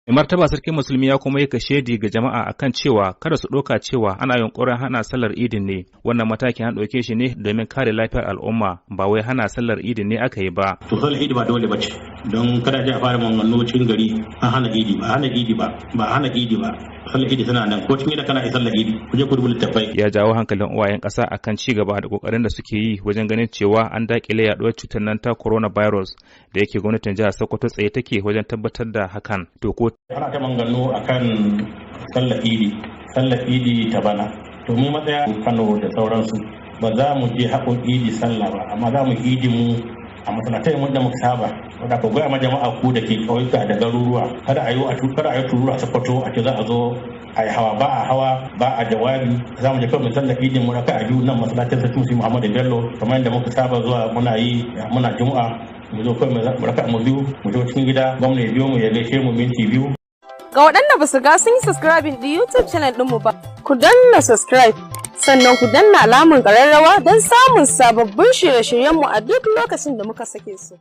Mai Martaba Sarkin Musulmi ya kuma yi kashedi ga jama'a akan cewa kada su ɗauka cewa ana yunƙurin hana sallar Idin ne. Wannan matakin an ɗauke shi ne domin kare lafiyar al'umma, ba wai hana sallar Idin ne aka yi ba. To, sallar Idi ba dole ba ce, don kada a fara maganganu cikin gari an hana Idi. Ba hana Idi ba, ba hana Idi ba. Sallar Idi tana nan, ko cikin gida kana sallar Idi, ku je ku rubuta littattafai. Ya jawo hankalin uwayen ƙasa akan ci gaba da kokarin da suke yi wajen ganin cewa an daƙile yaduwar cutar nan ta coronavirus, da yake gwamnatin jihar Sokoto tsaye take wajen tabbatar da hakan. To ko Ana ta maganganu akan sallar Idi, sallar Idi ta bana. To, mu matsaya Kano da sauransu, ba za mu je haƙon Idi sallah ba, amma za mu Idi mu a masallatai mu da muka saba. Wanda ka gaya ma jama'a, ku da ke ƙauyuka da garuruwa, kada a yi tururu a Sokoto a ce za a zo a yi hawa. Ba a hawa, ba a jawabi. Za mu je kawai mu sallar Idin mu raka'a biyu nan masallacin Sarki Muhammadu Bello, kamar yadda muka saba zuwa muna yi, muna Juma'a. Mu zo kawai mu raka'a mu biyu, mu je cikin gida, gwamna ya biyo mu ya gaishe mu minti 2. Ga waɗanda ba su ga sun yi subscribing ɗin YouTube channel ɗinmu ba, ku danna subscribe, sannan ku danna alamun ƙararrawa don samun sababbin shirye-shiryenmu a duk lokacin da muka sake su.